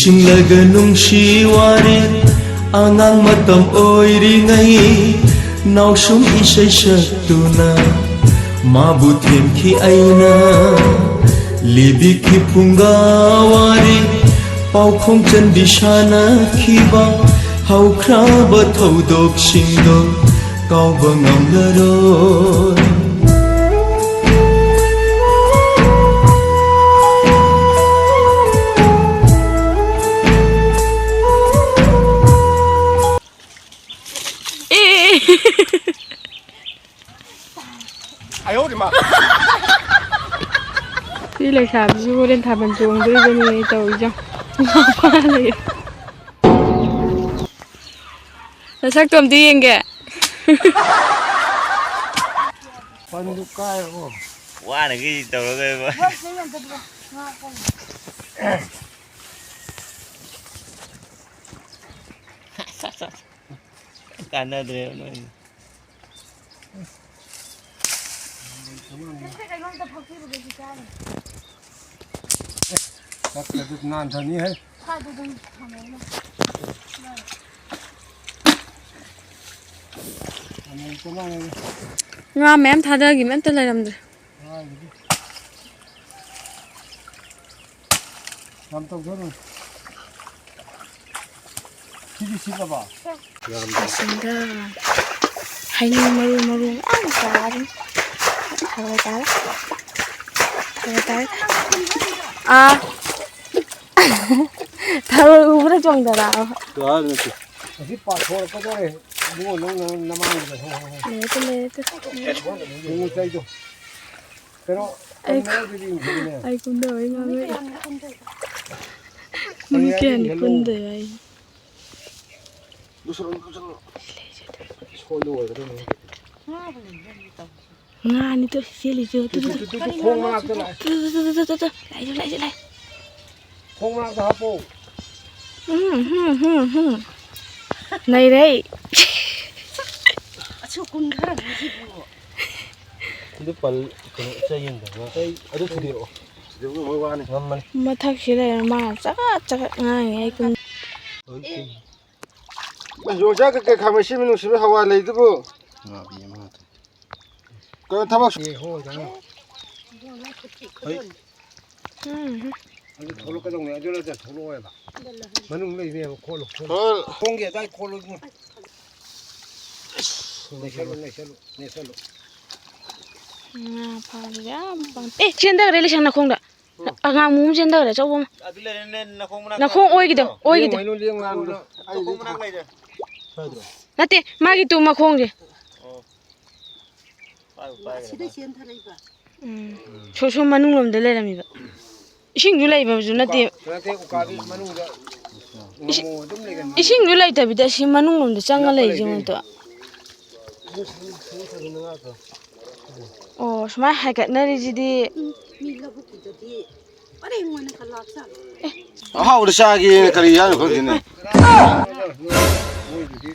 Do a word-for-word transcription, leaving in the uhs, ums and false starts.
ꯁꯤꯡꯂꯒ ꯅꯨꯡꯁꯤ ꯋꯥꯔꯤ, ꯑꯉꯥꯡ ꯃꯇꯝ ꯑꯣꯏꯔꯤꯉꯩ ꯅꯥꯎꯁꯨꯝ ꯏꯁꯩ ꯁꯛꯇꯨꯅ ꯃꯥꯕꯨ ꯊꯦꯝꯈꯤ ꯑꯩꯅ꯫ ꯂꯤꯕꯤꯈꯤ ꯐꯨꯡꯒꯥ ꯋꯥꯔꯤ, ꯄꯥꯎꯈꯣꯡ ꯆꯟꯕꯤ ꯁꯥꯟꯅꯈꯤꯕ ꯍꯧꯈ꯭ꯔꯕ ꯊꯧꯗꯣꯛꯁꯤꯡꯗꯣ ꯀꯥꯎꯕ ꯉꯝꯂꯔꯣꯏ꯫ ꯑꯦ꯫ ꯁꯤ ꯂꯩꯁꯥꯕꯤꯁꯤꯕꯨ ꯍꯣꯔꯦꯟ ꯊꯥꯕꯜ ꯆꯣꯡꯗꯣꯔꯤꯕꯅꯤ ꯇꯧꯔꯤꯁꯦ꯫ ꯅꯁꯛꯇꯣ ꯑꯝꯇ ꯌꯦꯡꯒꯦ꯫ ꯄꯟꯗꯨ ꯀꯥꯏꯔꯕꯣ? ꯋꯥꯅꯒꯤ ꯇꯧꯔꯒ꯫ ꯀꯥꯟꯅꯗ꯭ꯔꯦ ꯅꯣꯏ꯫ ꯆꯠꯈ꯭ꯔꯗꯤ ꯅꯥꯟꯊꯅꯤꯍꯦ꯫ ꯉꯥ ꯃꯌꯥꯝ ꯊꯥꯗꯈꯤꯕ ꯑꯝꯇ ꯂꯩꯔꯝꯗ꯭ꯔꯦ꯫ ꯌꯥꯝ ꯇꯧꯖꯔꯨ꯫ ꯁꯤꯗꯤ ꯁꯤꯠꯂꯕ? ꯑꯁꯤꯗ ꯍꯩꯅꯧ ꯃꯔꯨ ꯃꯔꯨ ꯃꯌꯥꯝ ꯆꯥꯔꯤ꯫ ꯊꯔꯣꯏ ꯇꯥꯔꯦ꯫ ꯊꯔꯣꯏ ꯇꯥꯔꯦ꯫ ꯑꯥ꯫ ꯊꯔꯣꯏ ꯎꯕꯗ ꯆꯣꯡꯊꯔꯛꯑꯕ꯫ ꯀꯥꯔ ꯅꯠꯇꯦ꯫ ꯑꯁꯤ ꯄꯥꯊꯣꯔꯛꯀꯗꯧꯔꯦ꯫ ꯏꯕꯨꯡꯉꯣ, ꯅꯪ, ꯅꯪ ꯅꯃꯥꯡꯗꯨꯗ꯫ ꯍꯣ, ꯍꯣ, ꯍꯣ꯫ ꯂꯩꯔꯦ, ꯂꯩꯔꯦ꯫ ꯏꯕꯨꯡꯉꯣ, ꯆꯩꯗꯣ꯫ ꯀꯩꯅꯣ, ꯑꯩ ꯀꯩꯅꯣꯗꯨꯗꯤ ꯌꯦꯡꯉꯨꯅꯦ꯫ ꯑꯩ ꯀꯨꯝꯗꯕꯩ ꯉꯥꯡꯉꯛꯏ꯫ ꯃꯤ ꯀꯌꯥꯅꯤ ꯀꯨꯟꯗꯣꯏ ꯍꯥꯏ? ꯂꯣꯏꯁꯜꯂꯣ, ꯂꯣꯏꯁꯜꯂꯣ꯫ ꯁꯣꯏꯗ ꯑꯣꯏꯒꯗꯕꯅꯤ꯫ ꯉꯥꯅꯤ ꯇꯨ ꯆꯦꯜꯂꯤꯁꯦ꯫ ꯇꯨ, ꯇꯨ, ꯇꯨ, ꯇꯨ, ꯇꯨ, ꯈꯣꯡ ꯃꯅꯥꯛꯇ ꯂꯥꯛꯑꯦ꯫ ꯇꯨ, ꯇꯨ, ꯇꯨ, ꯂꯥꯛꯑꯦ, ꯂꯥꯛꯑꯦ, ꯂꯥꯛꯑꯦ꯫ ꯈꯣꯡ ꯃꯅꯥꯛꯇ ꯍꯥꯞꯄꯣ꯫ ꯎꯝ, ꯍꯨꯝ, ꯍꯨꯝ, ꯍꯨꯝ꯫ ꯅꯩꯔꯦ꯫ ꯑꯁꯤ ꯀꯨꯝꯊꯔꯝꯃꯤꯁꯤꯕꯨ꯫ ꯁꯤꯗ ꯄꯜ-, ꯀꯩꯅꯣ, ꯆꯩ ꯑꯃꯗ ꯉꯥ-, ꯆꯩ ꯑꯗꯨ ꯊꯨꯗꯦꯛꯑꯣ꯫ ꯃꯣꯏ ꯋꯥꯅꯤ꯫ ꯉꯝꯃꯅꯤ꯫ ꯃꯊꯛꯁꯤ ꯂꯩꯔ ꯃꯥ ꯆꯒꯠ ꯆꯒꯠ ꯉꯥꯡꯉꯤ ꯑꯩ ꯀꯨꯝ-, ꯑꯁ, ꯌꯣꯡꯆꯥꯛ ꯀꯩꯀꯩ ꯈꯥꯃꯩ ꯑꯁꯤꯟꯕꯤ ꯅꯨꯡꯁꯤꯕꯤ ꯍꯋꯥꯏ ꯂꯩꯗꯨꯕꯨ? ꯉꯥꯕꯤ ꯑꯃ ꯈꯛꯇ꯫ ꯀꯩꯅꯣ ꯊꯕꯛ ꯁꯨ- ꯑꯦ, ꯍꯣ, ꯍꯣ, ꯍꯣ꯫ ꯍꯣꯏ꯫ ꯎꯝ꯫ ꯑꯗꯨ ꯊꯣꯛꯂꯛꯀꯗꯧꯅꯦ, ꯑꯗꯨ ꯅꯠꯇ꯭ꯔ ꯊꯣꯛꯂꯛꯑꯣꯏꯕ꯫ ꯃꯅꯨꯡ ꯂꯩꯕꯅꯦꯕ, ꯈꯣꯠꯂꯣ, ꯈꯣꯠꯂꯣ꯫ ꯍꯣꯏ꯫ ꯈꯣꯡꯒꯤ ꯑꯗꯥꯏ ꯈꯣꯠꯂꯣ ꯏꯕꯨꯡꯉꯣ꯫ ꯅꯩꯁꯜꯂꯨ, ꯅꯩꯁꯜꯂꯨ, ꯅꯩꯁꯜꯂꯨ꯫ ꯉꯥ ꯐꯥꯕꯁꯦ ꯌꯥꯝ ꯄꯥꯝ-, ꯑꯦ, ꯆꯦꯟꯊꯈ꯭ꯔꯦ ꯂꯤꯁꯪ ꯅꯈꯣꯡꯗ꯫ ꯑꯉꯥꯡꯕ ꯑꯃ ꯆꯦꯟꯊꯈ꯭ꯔꯦ, ꯑꯆꯧꯕ ꯑꯃ꯫ ꯑꯗꯨ ꯂꯩꯔꯦꯅꯦ, ꯅꯈꯣꯡ ꯃꯅꯥꯛꯇ ꯅꯈꯣꯡ ꯑꯣꯏꯒꯤꯗꯣ, ꯂꯩꯔꯦ꯫ ꯑꯣꯏꯒꯤꯗꯣ꯫ ꯂꯦꯡꯉꯨ, ꯂꯦꯡꯉꯨ, ꯂꯦꯡꯉꯨ꯫ ꯑꯩ ꯅꯈꯣꯡ ꯃꯅꯥꯛ ꯂꯩꯔꯦ꯫ ꯅꯠꯇꯦ, ꯃꯥꯒꯤ ꯇꯨ ꯃꯈꯣꯡꯁꯦ꯫ ꯑꯣ꯫ ꯄꯥꯏꯕꯨ ꯄꯥꯏꯈ꯭ꯔꯦ ꯃꯥ꯫ ꯎꯝ꯫ ꯁꯣ-, ꯁꯣꯝ ꯃꯅꯨꯡ ꯂꯣꯝꯗ ꯂꯩꯔꯝꯃꯤꯕ꯫ ꯏꯁꯤꯡꯁꯨ ꯂꯩꯕꯁꯨ ꯅꯠꯇꯦ꯫ ꯅꯠꯇꯦ, ꯎꯀꯥꯕꯤ ꯃꯅꯨꯡꯗ ꯏꯁꯤꯡ, ꯉꯥꯃꯨ ꯑꯗꯨꯝ ꯂꯩꯒꯟꯕꯅꯦ꯫ ꯏꯁꯤꯡꯁꯨ ꯂꯩꯇꯕꯤꯗ ꯁꯤ ꯃꯅꯨꯡ ꯂꯣꯝꯗ ꯆꯪꯉ ꯅꯞꯄ ꯂꯩꯁꯦ ꯂꯩꯗꯣꯏꯅꯦ꯫ ꯃꯣꯏꯗꯣ꯫ ꯑꯣ, ꯁꯨꯃꯥꯏꯅ ꯍꯥꯏꯒꯠꯅꯔꯤꯁꯤꯗꯤ꯫ ꯃꯤ ꯂꯧꯕꯨꯛꯀꯤꯗꯗꯤ ꯄꯔꯦꯡ ꯑꯣꯏꯅ ꯀꯂꯥꯞ ꯆꯥꯕ꯫ ꯑꯍꯥꯎꯕꯗ ꯆꯥꯒꯦꯅ ꯀꯔꯤ ꯍꯥꯏꯅꯣ ꯈꯪꯗꯦꯅꯦ꯫ ꯃꯣꯏꯗꯨꯗꯤ